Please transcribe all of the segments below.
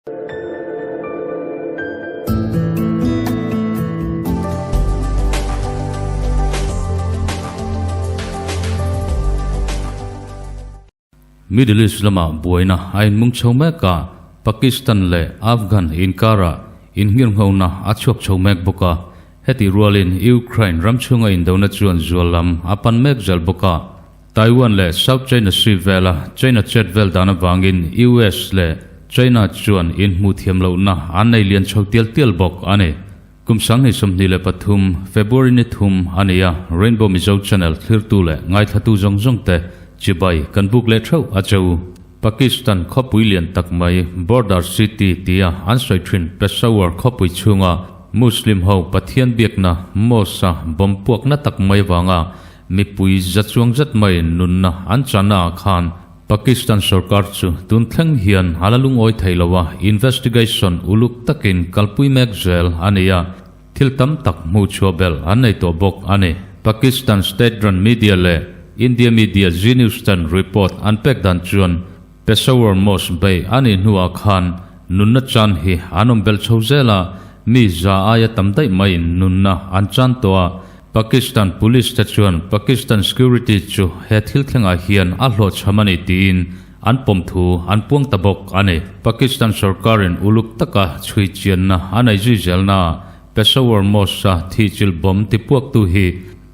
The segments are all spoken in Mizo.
Middle East lama buaina a inmung chho mek a, Pakistan leh Afghan inkarah innghirnghona a chhuak chho mek bawk a. Hetih rualin Ukraine ram chhunga indona chuan zual lam a pan mek zel bawk a. Taiwan leh South China Sea vela China chet vel dan avangin US leh China chuan inhmuh thiam lohna an nei lian chho tial tial bawk a ni. Kum 2023, February ni thum a ni a, Rainbow Mizo Channel thlirtu leh ngaithlatu zawng zawng te chibai kan buk leh theuh a che u. Pakistan khawpui lian tak mai Border City tia an sawi thin Peshawar khawpui chhunga Muslim ho Pathian biakna mosque-a bomb puakna tak mai vanga Mipui za chuang zet mai nunna an chana ah khan Pakistan sorkar chu tun thleng hian a la lungawi thei lo a, investigation uluk takin kalpui mek zel a ni a, thil tam tak hmuh chhuah belh an nei tawh bawk a ni. Pakistan state run media leh India media Zee News ten report an pek dan chuan Peshawar Mosque bei a nih hnuah khan nunna chan hi an awm belh chho zel a, mi za aia tam daih maiin nunna an chan tawh a, Pakistan Police te chuan Pakistan security chu he thil thlengah hian a hlawhchham a ni tiin an pawm thu an puang ta bawk a ni. Pakistan sorkarin uluk taka chhui chianna a nei zui zelna Peshawar Mosque-a thihchilh bomb tipuaktu hi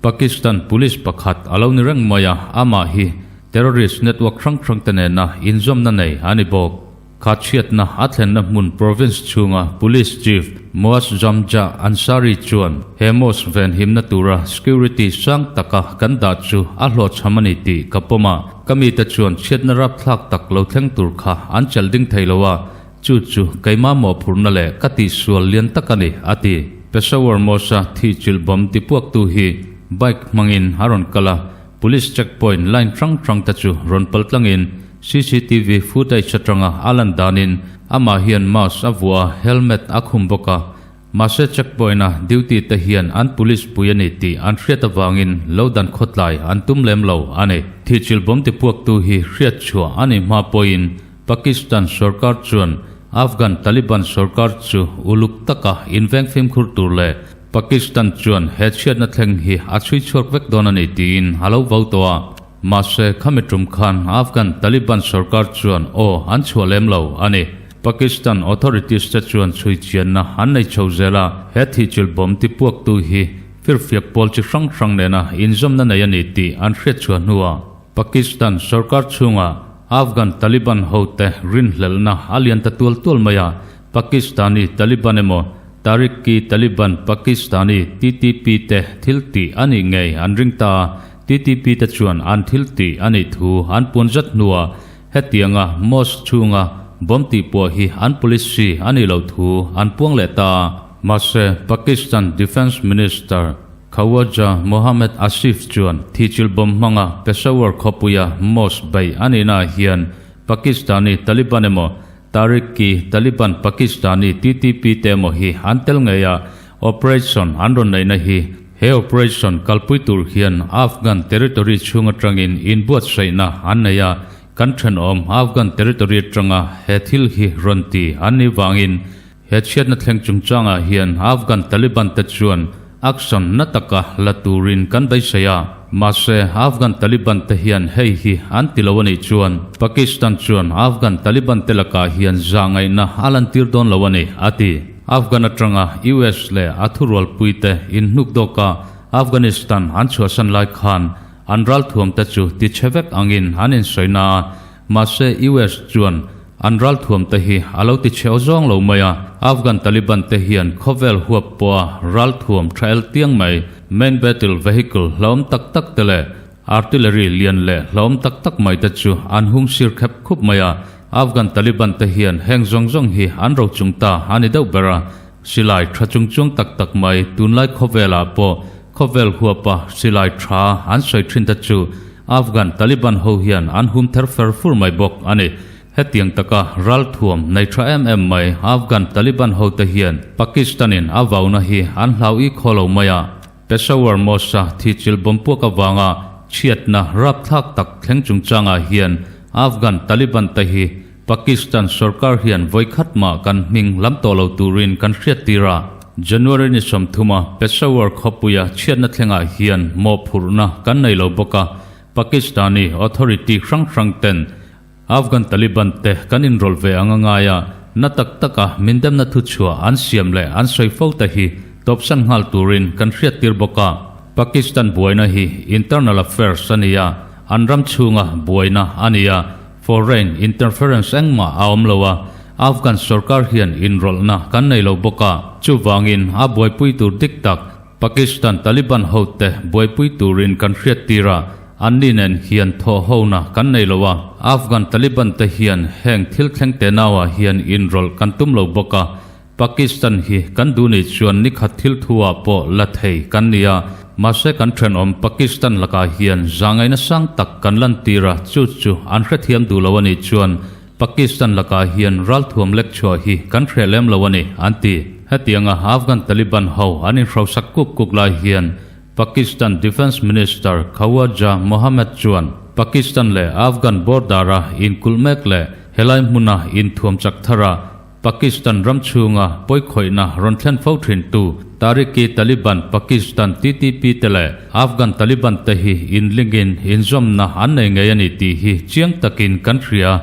Pakistan Police pakhat a lo ni reng mai a, amah hi terrorist network hrang hrang te nena inzawmna nei a ni bawk. Kha chhiatna a thlenna hmun province chhunga Police Chief Moazzam Jah Ansari chuan he mosque venhimna tura security sang taka kan dah chu a hlawhchham a ni tih ka pawm a, ka mite chuan chhiatna rapthlak tak lo thleng tur kha an chelh ding thei lo a, chu chu keimah mawhphurhna leh ka tihsual lian tak a ni, a ti. Peshawar Mosque-a thihchilh bomb tipuaktu hi bike hmangin a rawn kal a, Police checkpoint line hrang hrang te chu rawn pal tlangin cctv footage atanga a lan danin amah hian mask a vuah a, helmet a khum bawk a. Mahse checkpoint a duty te hian an police pui a ni tih an hriat avangin lo dan khawtlai an tum lem lo a ni. Thihchilh bawm tipuaktu hi hriat chhuah a nih hma pawhin Pakistan sorkar chuan Afghan Taliban sorkar chu uluk taka inveng fimkhur tur leh Pakistan chuan he chhiatna thleng hi a chhui chhuak vek dawn a ni tiin a lo vo tawh a, mahse khami tum khan Afghan Taliban sorkar chuan aw an chhuah lem lo a ni. Pakistan authorities te chuan chhui chianna an nei chho zel a, he thihchilh bomb tipuaktu hi firfiak pawl chi hrang hrang nena inzawmna nei a ni tih an hriat chhuah hnuah Pakistan sorkar chhungah Afghan Taliban hote rinhlelhna a lian ta tual tual mai a, Pakistani Taliban emaw Tariq-i-Taliban Pakistani, TTP, te thil tih a nih ngei an ring ta a, TTP te chuan an thil tih a nih thu an puan zat hnuah hetianga mosque chhunga bomb tihpuah hi an policy a nih loh thu an puang leh ta a. Mahse, Pakistan Defence Minister Khawaja Mohammad Asif chuan thihchilh bomb hmanga Peshawar khawpuia mosque beih a nihnaah hian Pakistani Taliban emaw Tariq-i Taliban Pakistani TTP te emaw hi an tel ngei a, operation an rawn neihna hi he operation kalpui tur hian Afghan territory chhung atangin inbuatsaihna an nei a, kan thenawm Afghan territory atanga he thil hi rawn ti an nih vangin he chhiatna thleng chungchangah hian Afghan Taliban te chuan Action na taka la turin kan beisei a, mahse Afghan Taliban te hian hei hi an ti lo a nih chuan Pakistan chuan Afghan Taliban te lakah hian zah ngaihna a lantir dawn lo a ni, a ti. Afghan atanga US leh a thurualpui te inhnuk dawka Afghanistan an chhuahsan lai khan an ralthuam te chu ti chhe vek angin an insawi na a, Mahse US chuan an ralthuam te hi a lo ti chheu zawng lo mai a, Afghan Taliban te hian khawvel huap pawha ralthuam tha el tiang mai, main battle vehicle hlauhawm tak tak te leh artillery lian leh hlauhawm tak tak mai te chu an hung sir khep khup mai a, Afghan Taliban te hian heng zawng zawng hi an ro chung ta a ni deuh ber a, silai tha chung chuang tak tak mai tunlai khawvelah pawh khawvel huapa silai tha an sawi thin te chu Afghan Taliban ho hian an hum ther fer fur mai bawk a ni. Hetiang taka ralthuam nei tha em em mai Afghan Taliban ho te hian Pakistan in a vauna hi an hlau i khaw lo mai a. Peshawar Mosque-a thihchilh bompuak avanga chhiatna rapthlak tak thleng chungchangah hian Afghan Taliban te hi. Pakistan sorkar hian vawikhat mah kan hming lam tawh lo turin kan hriattir a. January ni 30 a Peshawar khawpuia chhiatna thlengah hian mawhphurhna kan nei lo bawk a, Pakistani authority hrang hrang ten Afghan Taliban te kan inrawlh ve ang a ngai a, na tak taka min demna thuchhuah an siam leh an sawi fo te hi tawpsan nghal turin kan hriattir bawk a. Pakistan buaina hi internal affairs a ni a, an ram chhunga buaina a ni a, foreign interference engmah a awm lo a, Afghan sorkar hian inrawlhna kan nei lo bawk a, chuvangin a buaipui tur dik tak Pakistan Taliban hote buaipui turin kan hriattir a, anni nen hian thawhhona kan nei lo a, Afghan Taliban te hian heng thil thleng te nauah hian inrawlh kan tum lo bawk a, Pakistan hi kan duh nih chuan nikhat thil thu ah pawh la thei kan ni a, mahse kan thenawm Pakistan lakah hian zahngaihna sang tak kan lantir a, chu chu an hrethiam duh lo a nih chuan Pakistan lakah hian ralthuam lek chhuah hi kan hreh lem lo a ni, an ti. Hetianga Afghan Taliban ho an inhrosak kuk kuk lai hian Pakistan Defence Minister Khawaja Mohammad chuan Pakistan leh Afghan border-a inkulh mek leh helai hmuna inthuam chak thara Pakistan ram chhunga pawikhawihna rawn thlen fo thintu Tehrik-i-Taliban Pakistan, TTP, te leh Afghan Taliban te hi inlingin inzawmna an nei ngei a ni tih hi chiang takin kan hria.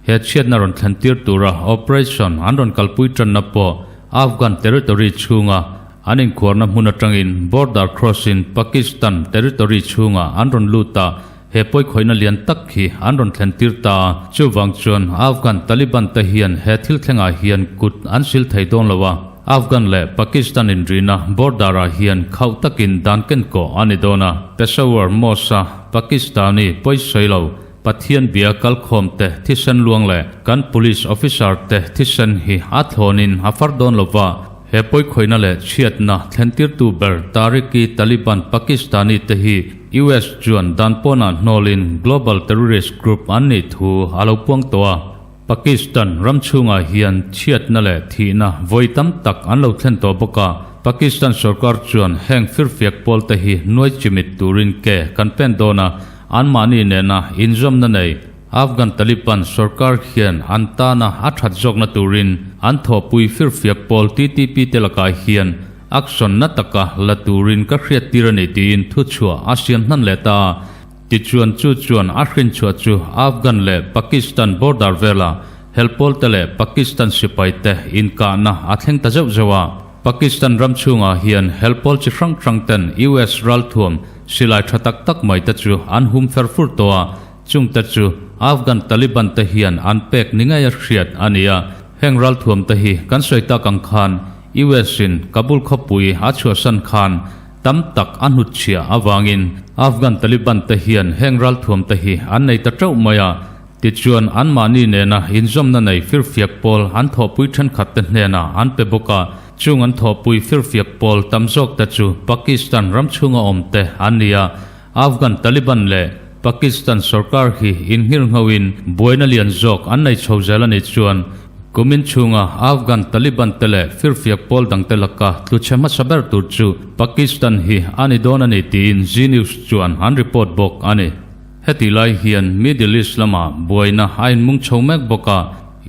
He chhiatna rawn thlen tir tura operation an rawn kalpui tanna pawh Afghan territory chhunga an inkhuarna hmun atangin border cross-in Pakistan territory chhungah an rawn lut a, He pawikhawihna lian tak hi an rawn thlen tir ta a, chuvang chuan Afghan Taliban te hian he thil thlengah hian kut an sil thei dawn lo a, Afghan leh Pakistan inrina border ah hian khauh takin dan ken kawh a ni dawn a. Peshawar Mosque-a Pakistani pawisawi lo Pathian bia kalkhawm te thisen luang leh kan police officer te thisen hi a thlawnin a far dawn lo va, He pawikhawihna leh chhiatna thlentirtu ber Tehrik-i-Taliban Pakistani te hi US chuan dan pawnah hnawlin global terrorist group an nih thu a lo puang tawh a. Pakistan ram chhungah hian chhiatna leh thihna vawi tam tak an lo thlen tawh bawk a. Pakistan sorkar chuan heng firfiak pawl te hi nuai chimit turin ke kan pen dawn a, anmahni nena inzawmna nei Afghan Taliban sorkar hian an tana a that zawkna turin an thawhpui firfiak pawl TTP te lakah hian action na taka la turin ka hriattir a ni tiin thuchhuah a siam hnan leh ta a. Tichuan chu chuan a hrinchhuah chu Afghan leh Pakistan border vela hel pawl te leh Pakistan sipai te inkahna a thleng ta zeuh zeuh a. Pakistan ram chhungah hian hel pawl chi hrang hrang ten US ralthuam silai tha tak tak mai te chu an hum fer fur tawh a. Chungte chu Afghan Taliban te hian an pek ni ngei a hriat a ni a, heng ralthuam te hi kan sawi tak ang khan US in Kabul khawpui a chhuahsan khan tam tak a hnutchhiah avangin Afghan Taliban te hian heng ralthuam te hi an nei ta teuh mai a, tichuan anmahni nena inzawmna nei firfiak pawl an thawhpui thenkhat te hnenah an pe bawk a, chung an thawhpui firfiak pawl tam zawk te chu Pakistan ram chhunga awm te an ni a. Afghan Taliban leh Pakistan sorkar hi inhngirnghoin buaina lian zawk an nei chho zel a nih chuan kumin chhunga Afghan Taliban te leh firfiak pawl dangte laka tluchhe hmasa ber tur chu Pakistan hi a ni dawn a ni tiin Zee News chuan an report bawk a ni. Hetih lai hian Middle East lamah buaina a inmung chho mek bawk a,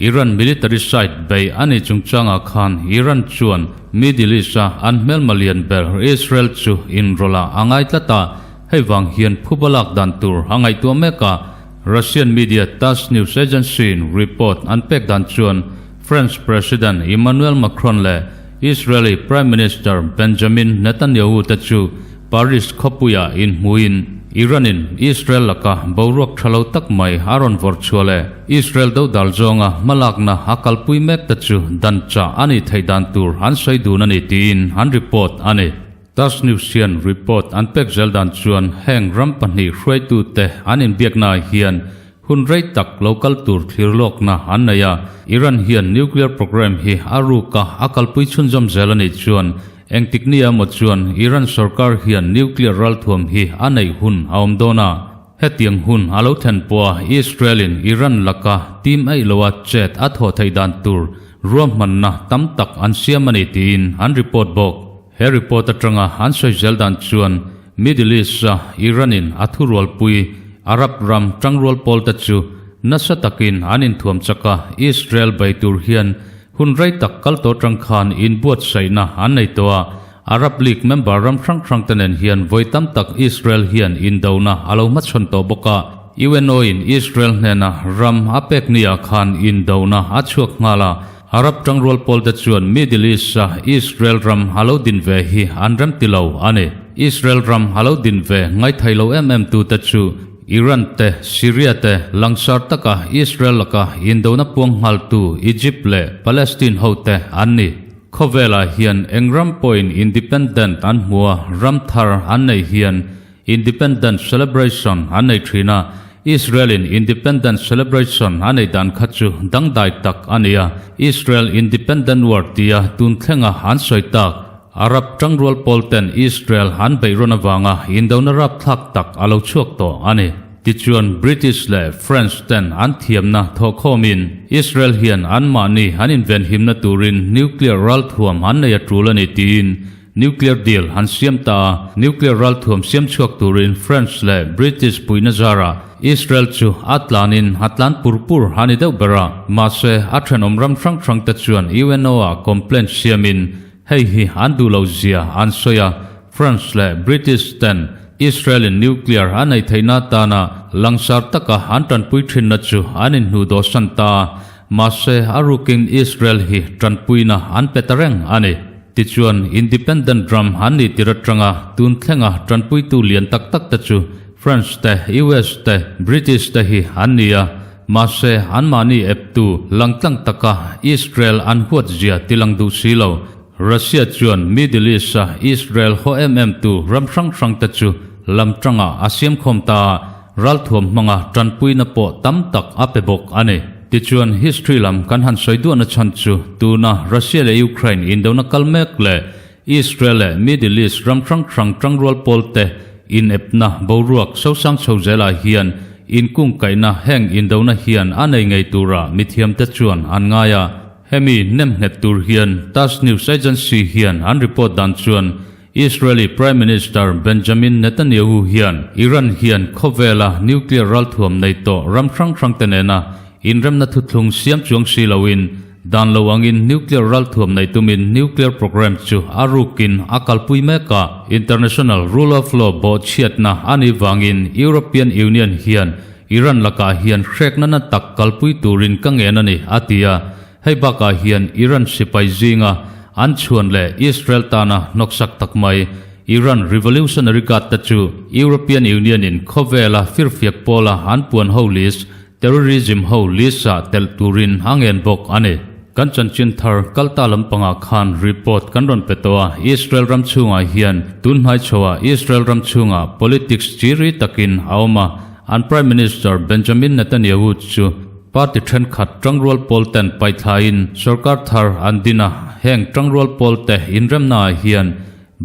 Iran military site bei a nih chungchangah khan Iran chuan Middle East-a an hmelma lian ber Israel chu inrawlh a ngai tlat a, hei vang hian phuba lak dan tur a ngaihtuah mek a. Russian media Tass news agency-in report an pek dan chuan French President Emmanuel Macron leh Israeli Prime Minister Benjamin Netanyahu te chu Paris khawpuiah inhmuin Iran-in Israel laka boruak tha lo tak mai a rawn vawrh chhuah leh Israel dodal zawnga hmalakna a kalpui mek te chu dan chah a nih theih dan tur an sawi dun a ni tiin an report a ni. Tass News hian report an pek zel dan chuan heng ram pahnih hruaitute an inbiaknaah hian hun rei tak lo kal tur thlir lawkna an nei a, Iran hian nuclear program hi a ruka a kalpui chhunzawm zel a nih chuan Engtik nia maw chuan Iran sorkar hian nuclear ralthuam hi a neih hun a awm dawn a, hetiang hun a lo thlen pawha Israel-in Iran laka team eih loa chet a thawh theih dan tur ruahmanna tam tak an siam a ni tiin an report bawk. He report atanga an sawi zel dan chuan Middle East-a Iran-in a thurualpui Arab ram tangrual pawlte chu. nasa takin an inthuam chak a, Israel bei tur hian hun rei tak kal tawh atang khan inbuatsaihna an nei tawh a, Arab League member ram hrang hrang te nen hian vawi tam tak Israel hian indona a lo hmachhawn tawh bawk a, UNO in Israel hnena ram a pek ni ah khan indona a chhuak nghal a, Arab tangrual pawl te chuan Middle East a Israel ram a lo din ve hi an rem ti lo a ni. Israel ram a lo din ve ngaithai lo em em tu te chu Iran te, Syria te langsar taka Israel laka indona puang nghal tu Egypt leh Palestine ho te an ni. Khawvelah hian eng ram pawhin independent an hmu a, ram thar an nei hian independence celebration an nei thin a, Israel-in independence celebration a nei dan kha chu dangdai tak a ni a, Israel Independent War tia tun thlenga an sawi tak, Arab tangrual pawl ten Israel an beih rawn avanga indona rapthlak tak a lo chhuak tawh a ni. Tichuan British leh French ten an thiamna thawhkhawmin Israel hian anmahni an invenhimna turin nuclear ralthuam an nei a tul a ni tiin nuclear deal an siam ta a, nuclear ralthuam siam chhuak turin French leh British puihna zarah Israel chu a tlanin a tlan pur pur a ni deuh ber a, mahse a thenawm ram hrang hrang te chuan UNO ah complaint siamin Hei hi an duh lo zia an sawi a, France leh British ten Israel in nuclear a neih theihna atana langsar taka an tanpui thinna chu an inhnuh dawhsan ta a, mahse a rukin Israel hi tanpuina an pe ta reng a ni. Tichuan independent ram an nih tir atanga tun thlenga tanpuitu lian tak tak te chu France te, US te, British te hi an ni a, Mahse, anmahni eptu langtlang taka Israel an huat zia tilang duh si lo. Russia chuan Middle East-a Israel haw em em tu ram hrang hrang te chu lam tangah a siam khawm ta a, ralthuam hmanga tanpuina pawh tam tak a pe bawk a ni. Tichuan, history lam kan han sawi duahna chhan chu tuna Russia leh Ukraine indona kal mek leh Israel leh Middle East ram hrang hrang tangrual pawl te inepna boruak sosang chho zelah hian inkungkaihna heng indona hian a nei ngei tura mithiamte chuan an ngai a. Hemi nemnghet tur hian Tass News Agency hian an report dan chuan Israeli Prime Minister Benjamin Netanyahu hian Iran hian khawvela nuclear ralthuam nei tawh ram hrang hrang te nena inremna thuthlung siam chuang si loin Dan lo angin nuclear ralthuam nei tumin nuclear programme chu a rukin a kalpui mek a, international rule of law bawhchhiatna a nih vangin European Union hian Iran lakah hian hrekna na tak kalpui turin ka ngen a ni, a ti a. Hei bakah hian Iran sipai zinga an chhuan leh Israel tana hnawksak tak mai Iran Revolutionary Guard te chu European Union in khawvela firfiak pawla an puan ho list Terrorism ho list-ah telh turin a ngen bawk a ni. Kan chanchin thar kalta lampangah khan report kan rawn pe tawh a, Israel ram chhungah hian tun hmai chhoah Israel ram chhungah politics chi ri takin a awm a, an Prime Minister Benjamin Netanyahu chu party thenkhat tangrual pawl ten paithlaiin sorkar thar an din a, heng tangrual pawl te inremnaah hian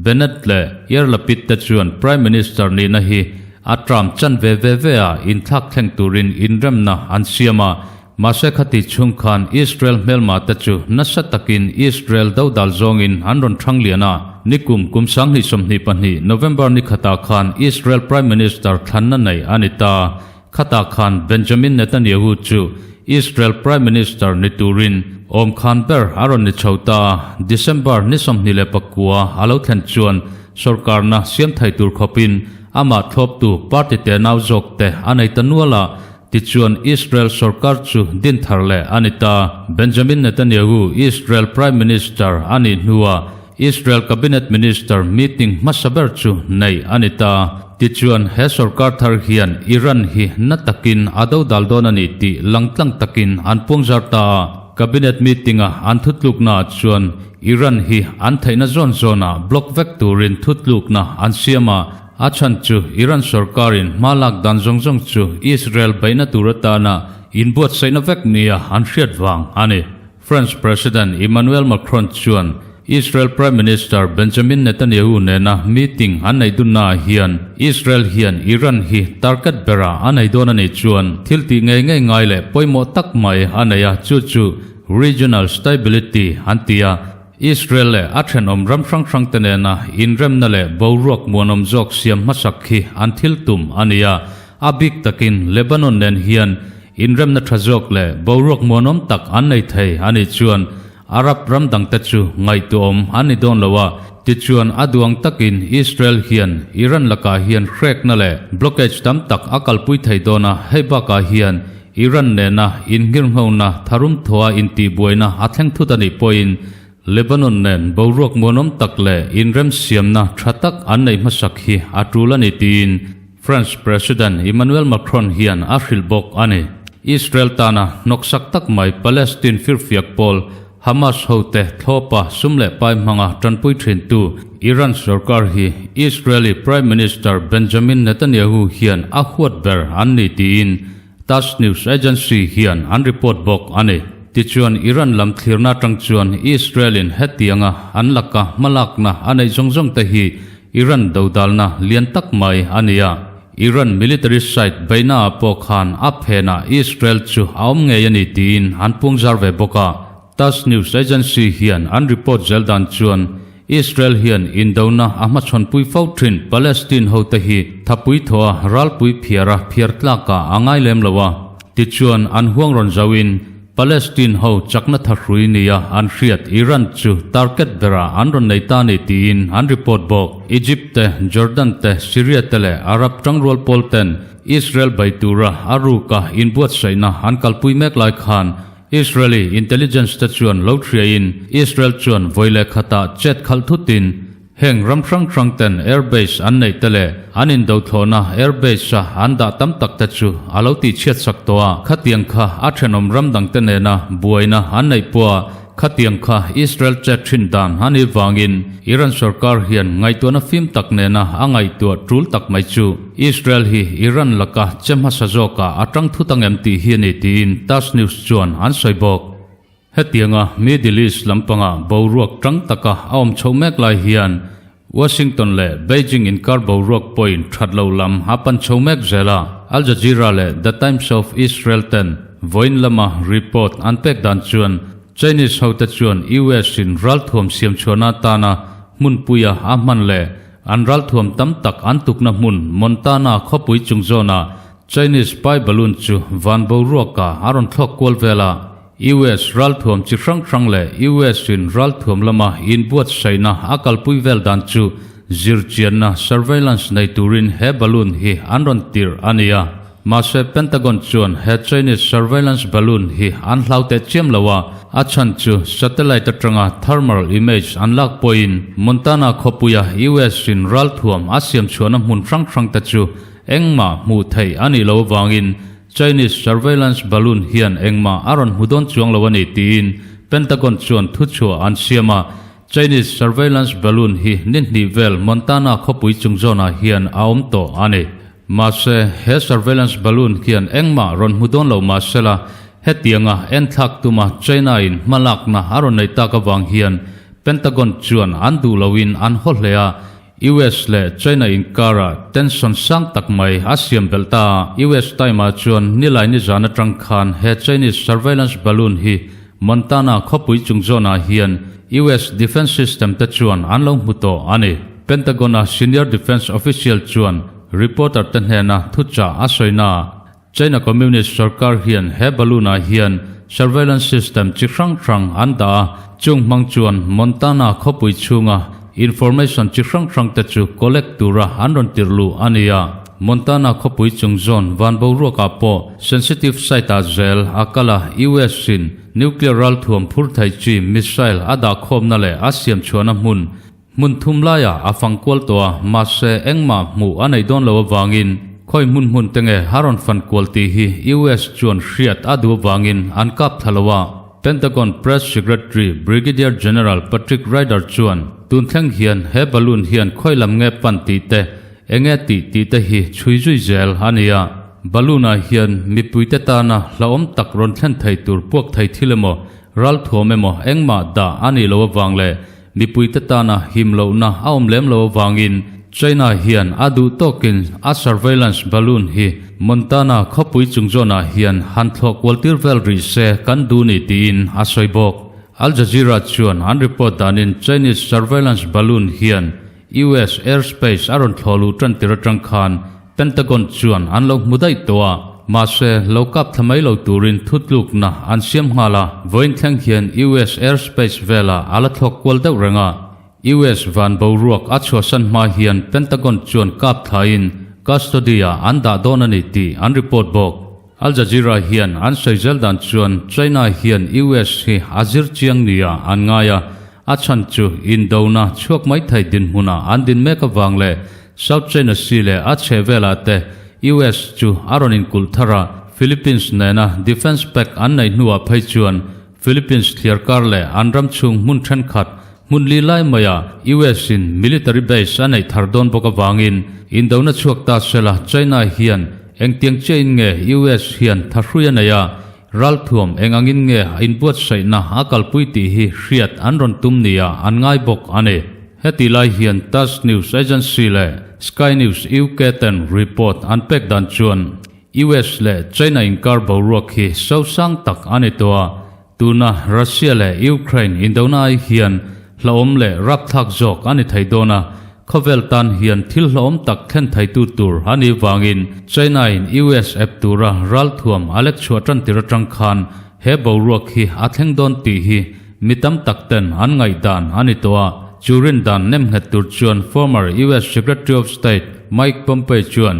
Bennett leh Yair Lapid te chuan Prime Minister nihna hi a term chan ve ve ve a inthlak thleng turin inremna an siam a, mahse khati chhung khan Israel hmelma te chu nasa takin Israel dodal zawngin an rawn thang lian a. Nikum kum 2022 November ni khatah khan Israel Prime Minister thlanna nei a ni ta. Khatah khan Benjamin Netanyahu chu Israel Prime Minister ni turin awm khan ber a rawn ni chho ta a, December ni 29 a lo thlen chuan sorkarna siam thei tur khawpin amah thlawptu party tenau zawk te a nei ta nual a, tichuan Israel sorkar chu din thar leh a ni ta. Benjamin Netanyahu Israel Prime Minister a nih hnuah Israel Cabinet Minister meeting hmasa ber chu nei a ni ta. Tichuan, he sorkar thar hian Iran hi na takin a dodal dawn a ni tih langtlang takin an puangzar ta a. Cabinet meeting-a an thutluknaah chuan Iran hi an theihna zawn zawnah block vek turin thutlukna an siam a. A chhan chu Iran sorkarin hma lak dan zawng zawng chu Israel beihna tur atana inbuatsaihna vek nia an hriat vang a ni. French President Emmanuel Macron chuan Israel Prime Minister Benjamin Netanyahu nena meeting an nei dunnaah hian Israel hian Iran hi target berah a nei dawn a nih chuan thil tih ngei ngei ngai leh pawimawh tak mai a nei a, chu chu regional stability an ti a. Israel leh a thenawm ram hrang hrang te nena inremna leh boruak muanawm zawk siam hmasak hi an thil tum a ni a, a bik takin Lebanon nen hian. inremna tha zawk leh boruak muanawm tak an nei thei a nih chuan Arab ram dangte chu ngaihtuahawm an ni dawn lo a, tichuan a duang takin Israel hian Iran lakah hian hrekna leh blockage tam tak a kalpui thei dawn a, hei bakah hian Iran nena innghirnghona tharum thawha intihbuaina a thleng thut a nih pawhin Lebanon nen boruak muanawm tak leh inremsiamna tha tak an neih hmasak hi a tul a ni tiin France President Emmanuel Macron hian a hrilh bawk a ni. Israel tana hnawksak tak mai Palestine firfiak pawl Hamas hote thlawpa sum leh pai hmanga tanpui thintu Iran sorkar hi Israeli Prime Minister Benjamin Netanyahu hian a huat ber an ni tiin Tass News Agency hian an report bawk a ni. Tichuan Iran lam thlirna atang chuan Israel-in hetianga an laka hmalakna a neih zawng zawng te hi Iran dodalna lian tak mai a ni a. Iran military site beihnaah pawh khan a phenah Israel chu a awm ngei a ni tiin an pungzar ve bawk a. Tass News Agency hian an report zel dan chuan Israel hian indona a hmachhawnpui fo thin Palestine hote hi thapui thawh a ralpui phiar a phiar tlakah a ngai lem lo a. Tichuan an huang rawn zauhin Palestine ho chakna thahrui nia an hriat Iran chu target berah an rawn nei ta ni tiin an report bawk. Egypt te, Jordan te, Syria te leh Arab tangrual pawl ten Israel bei tura a ruka inbuatsaihna an kalpui mek lai khan Israeli intelligence te chuan lo hriain Israel chuan vawi leh khatah chet khalh thutin heng ram hrang hrang ten airbase an neih te leh an indothlawhna airbase a an dah tam tak te chu a lo tihchhiat sak tawh a, khatiang kha a thenawm ram dang te nena buaina an neih pawha khatiang kha Israel chet thin dan a nih vangin Iran sorkar hian ngaihtuahna fim tak nena a ngaihtuah tul tak mai chu. Israel hi Iran laka che hmasa zawkah a tang thut ang em tih hi a ni tiin Tass News chuan an sawi bawk. Hetianga Middle East lampanga boruak tang taka a awm chhoh mek lai hian Washington leh Beijing inkar boruak pawhin that lo lam a pan chho mek zel a. Al Jazeera leh The Times of Israel ten vawiin lama report an pek dan chuan Chinese hote chuan US in ralthuam siamchhuahna atana hmunpuia a hman leh An ralthuam tam tak an tukna hmun Montana khawpui chung zawnah Chinese spy balloon chu van boruakah a rawn thlawk kual vel a. US ralthuam chi hrang hrang leh US in ralthuam lama inbuatsaihna a kalpui vel dan chu zirchianna, surveillance, nei turin he balloon hi an rawn tirh a ni a. Mahse Pentagon chuan he Chinese surveillance balloon hi an hlau teh chiam lo a, a chhan chu satellite atanga thermal image an lak pawhin Montana khawpuia US in ralthuam a siam chhuahna hmun hrang hrang te chu engmah hmuh theih a nih loh avangin Chinese surveillance balloon hian engmah a rawn hmu dawn chuang lo a ni tiin Pentagon chuan thuchhuah an siam a, Chinese surveillance balloon hi ni hnih vel Montana khawpui chung zawnah hian a awm tawh a ni. Mahse, he surveillance balloon hian engmah rawn hmu dawn lo mahsela, hetianga enthlak tuma China-in hmalakna a rawn nei tak avang hian Pentagon chuan an duh loin an haw hle a, US leh China inkarah tension sang tak mai a siam belh ta a. US Time-ah chuan nilai nizan atang khan he Chinese surveillance balloon hi Montana khawpui chung zawnah hian US defence system te chuan an lo hmu tawh a ni. Pentagon-a senior defence official chuan reporter te hnena thuchah a sawi naah China Communist sorkar hian he balloon-ah hian surveillance system chi hrang hrang an dah a, chung hmang chuan Montana khawpui chhunga information chi hrang hrang te chu collect tura an rawn tirh luh a ni a. Montana khawpui chung zawn van boruakah pawh sensitive site-ah zel a kal a, US-in nuclear ralthuam phur thei chi missile a dah khawmna leh a siam chhuahna hmun Hmun thum laiah a fang kual tawh a, mahse engmah hmuh a neih dawn lo avangin khawi hmun hmun te nge a rawn fan kual tih hi US chuan hriat a duh avangin an kap thla lo a. Pentagon Press Secretary Brigadier General Patrick Ryder chuan tun thleng hian he balloon hian khawi lam nge pan tih te, enge tih tih te hi chhui zui zel a ni a. Balloon ah hian mipuite tana hlauhawm tak rawn thlen thei tur puak thei thil emaw, ralthuam emaw engmah dah a nih loh avang leh Mipuite tana him lohna a awm lem lo avangin China hian a duh tawkin a surveillance balloon hi Montana khawpui chung zawnah hian han thlawh kual tir vel rih se kan duh ni tiin a sawi bawk. Al Jazeera chuan an report danin Chinese surveillance balloon hian US airspace a rawn thlawh luh tan tir atang khan Pentagon chuan an lo hmu daih tawh a. Mahse, lo kap thla mai lo turin thutlukna an siam nghal a, vawiin thleng hian US airspace velah a la thlawk kual deuh reng a. US van boruak a chhuahsan hma hian Pentagon chuan kap thlain custody-ah an dah dawn a ni tih an report bawk. Al Jazeera hian an sawi zel dan chuan China hian US hi a zir chiang nia an ngai a, a chhan chu indona chhuak mai thei dinhmunah an din mek avang leh South China Sea leh a chheh velah te US chu a rawn inkulh thar a, Philippines nena defence pact an neih hnuah phei chuan Philippines thliarkar leh an ram chhung hmun thenkhat hmun li lai maiah US in military base a neih thar dawn bawk avangin indona chhuak ta sela China hian engtiang chiahin nge US hian thahrui a nei a, ralthuam eng angin nge a inbuatsaihna a kalpui tih hi hriat an rawn tum nia an ngai bawk a ni. Heti lai hian Tass News Agency leh Sky News UK ten report an pek dan chuan US leh China inkar boruak hi sosang tak a ni tawh a, tuna Russia leh Ukraine indona ai hian hlauhawm leh rapthlak zawk a ni thei dawn a, khawvel tan hian thil hlauhawm tak thlen theitu tur a nih vangin China-in US ep tura ralthuam a lek chhuah tan tir atang khan he boruak hi a thleng dawn tih hi mi tam tak ten an ngaihdan a ni tawh a, chu rindan nemnghet tur chuan former US Secretary of State Mike Pompeo chuan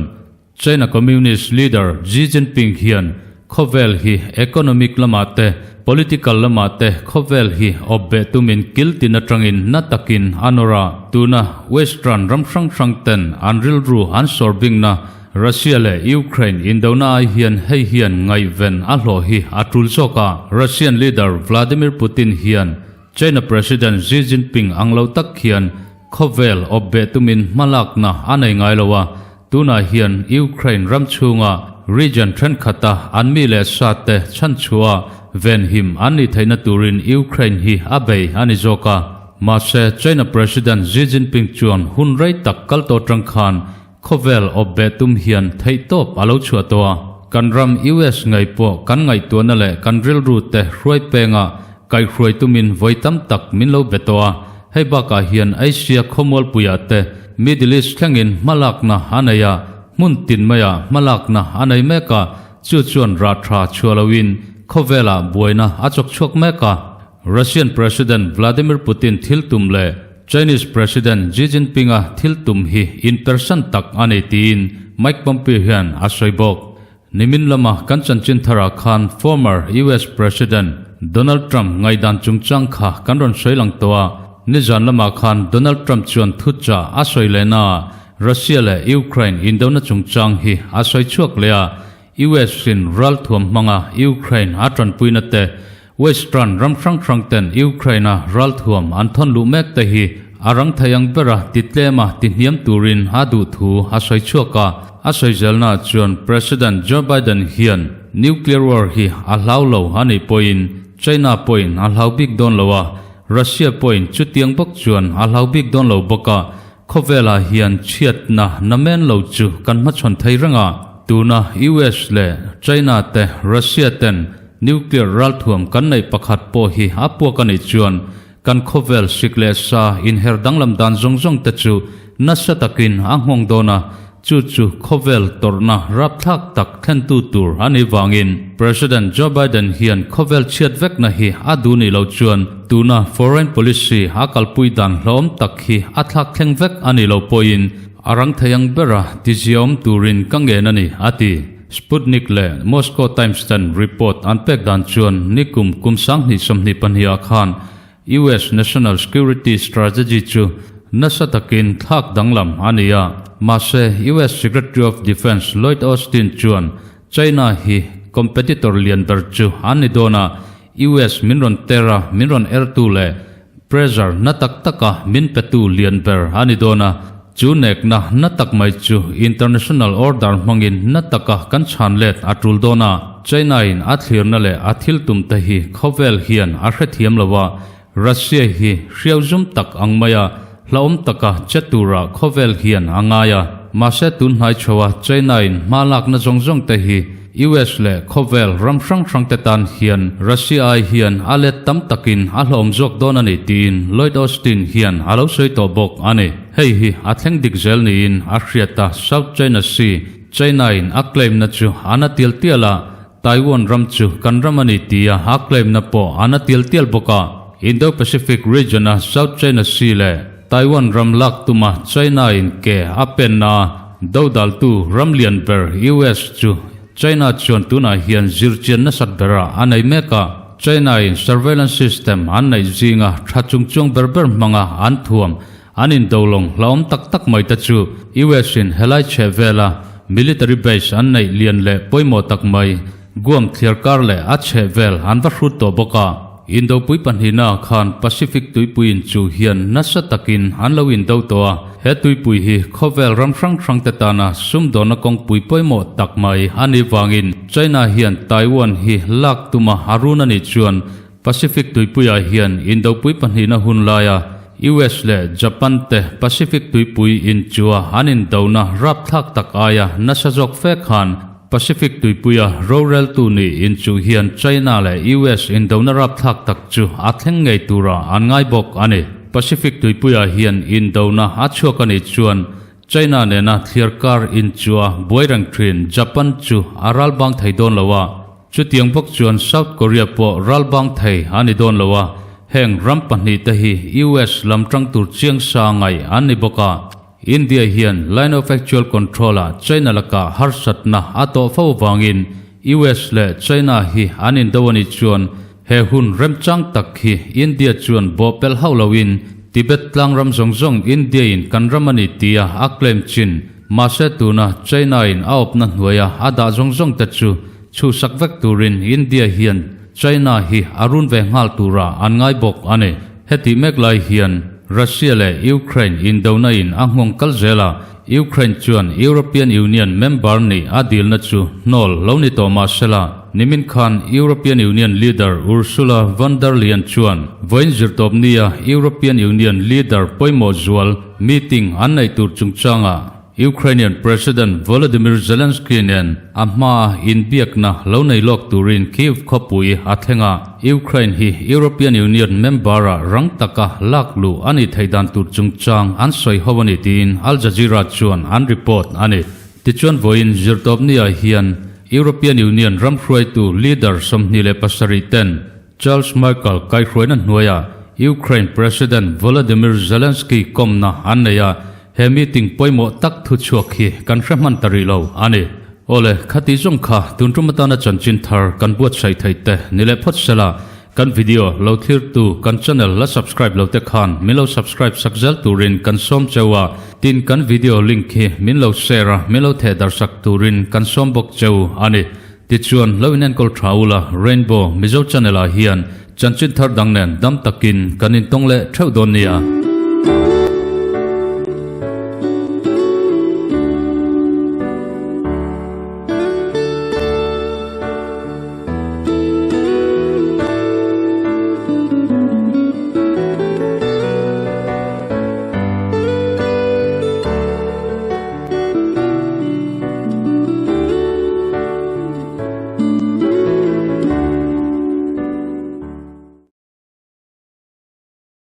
China Communist leader Xi Jinping hian khawvel hi economic lamah te, political lamah te khawvel hi awp beh tumin kil tin atangin na takin a nawr a. Tuna Western ram hrang hrang ten an rilru an sawr bingna Russia leh Ukraine indona ai hian hei hian ngaihven a hlawh hi a tul zawk a. Russian leader Vladimir Putin hian China President Xi Jinping ang lo tak hian khawvel awp beh tumin hmalakna a nei ngai lo a. Tunah hian Ukraine ram chhunga region thenkhat a an mi leh sa te chhanchhuah venhim an nih theihna turin Ukraine hi a bei a ni zawk a. Mahse, China President Xi Jinping chuan hun rei tak kal tawh tang khan khawvel awp beh tum hian theihtawp a lo chhuah tawh a. Kan ram US ngei pawh kan ngaihtuahna leh kan rilru te hruai penga kaihhruai tumin vawi tam tak min lo be tawh a. Hei bakah hian Asia khawmualpuiah te Middle East thlengin hmalakna a nei a, hmun tin maiah hmalakna a nei mek a, chu chuan rah tha chhuah loin khawvelah buaina a chawk chhuak mek a. Russian President Vladimir Putin thil tum leh Chinese President Xi Jinping-a thil tum hi inpersan tak a ni tiin Mike Pompeo hian a sawi bawk. Nimin lama kan chanchin tharah khan former US President Donald Trump ngaihdan chungchang kha kan rawn sawi lang tawh a. Nizan lamah khan Donald Trump chuan thuchah a sawi leh naah Russia leh Ukraine indona chungchang hi a sawi chhuak leh a, US in ralthuam hmanga Ukraine a tanpuina te Western ram hrang hrang ten Ukraine a ralthuam an thawn luh mek te hi a rang thei ang bera ti tlem a ti hniam turin a duh thu a sawi chhuak a. A sawi zelna chuan President Joe Biden hian nuclear war hi a hlau lo a nih pawhin China pawhin a hlau bik dawn lo a, Russia pawhin chutiang bawk chuan a hlau bik dawn lo bawk a, Khawvelah hian chhiatna namen lo chu kan hmachhawn thei reng a, tuna US leh China te Russia ten nuclear ralthuam kan neih pakhat pawh hi a puak a nih chuan kan khawvel sik leh sa inher danglam dan zawng zawng te chu nasa takin a nghawng dawn a, Chu chu khawvel tawrhna rapthlak tak thlentu tur a nih vangin President Joe Biden hian khawvel chhiat vekna hi a duh nih loh chuan tuna foreign policy a kalpui dan hlauhawm tak hi a thlak thleng vek a nih loh pawhin a rang thei ang bera tiziaawm turin ka ngen a ni, a ti. Sputnik leh Moscow Times ten report an pek dan chuan nikum kum 2022 ah khan US National Security Strategy chu nasa takin thlak danglam a ni a, mahse US Secretary of Defence Lloyd Austin chuan China hi competitor lian ber chu an ni dawn a, US min rawn ter a, min rawn ertu leh pressure na tak taka min petu lian ber a ni dawn a, chu nekna na tak mai chu international order hmangin na taka kan chhan let a tul dawn a. China-in a thlirna leh a thil tum te hi khawvel hian a hrethiam lo a, Russia hi hriau zum tak ang maia hlauhawm taka che tura khawvel hian a ngai a. Mahse tunhnai chhoa China-in hma lakna zawng zawng te hi US leh khawvel ram hrang hrang te tan hian Russia ai hian a let tam takin a hlauhawm zawk dawn a ni tiin Lloyd Austin hian a lo sawi tawh bawk a ni. Hei hi a thleng dik zel niin a hriat a, South China Sea. China in a claim na chu a na tial tial a, Taiwan ram chu kan ram a ni tia a claim na pawh a na tial tial bawk a. Indo-Pacific region a South China Sea leh Taiwan ram lak tuma China in ke a penna dodaltu ram lian ber US chu China chuan tunah hian zirchian nasat berah a nei mek a. China in surveillance system an neih zinga tha chungchuang ber ber hmanga an thuam An indolawng hlauhawm tak tak mai te chu US in helai chheh vela military base an neih lian leh pawimawh tak mai Guam thliar kar leh a chheh vel an va hrut tawh bawk a. Indopui pahnihna khan Pacific tuipui in chu hian nasa takin an lo indo tawh a, he tuipui hi khawvel ram hrang hrang te tana sumdawnna kawngpui pawimawh tak mai a nih vangin China hian Taiwan hi lak tuma a run a nih chuan Pacific tuipuiah hian Indopui pahnihna hun laia US leh Japan te Pacific tuipui inchua an indona rapthlak tak aia nasa zawk fe khan Pacific tuipuia roreltu nih inchuh hian China leh US indona rapthlak tak chu a thleng ngei tura an ngai bawk a ni. Pacific tuipuiah hian indona a chhuak a nih chuan China nena thliar kar inchua buai reng thin Japan chu a ralbang thei dawn lo a, Chutiang bawk chuan South Korea pawh ral bang thei a ni dawn lo a, heng ram pahnihte hi US lam tang tur chiang sa ngaih an ni bawk a. India hian Line of Actual Control-ah China lakah harsatna a tawh fo vangin US leh China hi an indo a nih chuan he hun remchang tak hi India chuan bawhpelh hauh loin Tibet tlang ram zawng zawng India-in kan ram a ni tia a claim chin. Mahse tuna China-in a awpna hnuaia a dah zawng zawng te chu Chhuhsak vek turin India hian China hi a run ve nghal turah an ngai bawk a ni. Hetih mek lai hian Russia leh Ukraine indona in a nghawng kal zel a, Ukraine chuan European Union member nih a dilna chu hnawl lo ni tawh mah sela, nimin khan European Union leader Ursula von der Leyen chuan vawiin zirtawp nia European Union leader pawimawh zual meeting an neih tur chungchangah Ukrainian President Volodymyr Zelensky nen a hmaa inbiakna lo nei lawk turin Kyiv khawpui a thleng a, Ukraine hi European Union member-ah rang taka lak luh a nih theih dan tur chungchang an sawi ho a ni tiin Al Jazeera chuan an report a ni. Tichuan vawiin zirtawpniah hian European Union ram hruaitu leader 27 ten Charles Michael kaihhruaina hnuaiah Ukraine President Volodymyr Zelensky kawmna an nei a, he meeting pawimawh tak thuchhuak hi kan hre hman ta rih lo a ni. Awle, khati zawng kha tun tum atana chanchin thar kan buatsaih theih te ni leh phawt sela, kan video lo thlirtu kan channel la subscribe lo te khan min lo subscribe sak zel turin kan sawm cheu a, tin kan video link hi min lo share a, min lo theh darh sak turin kan sawm bawk cheu a ni. Tichuan, lo inenkawl tha ula, Rainbow Mizo Channel ah hian chanchin thar dang nen dam takin kan intawng leh theuh dawn nia.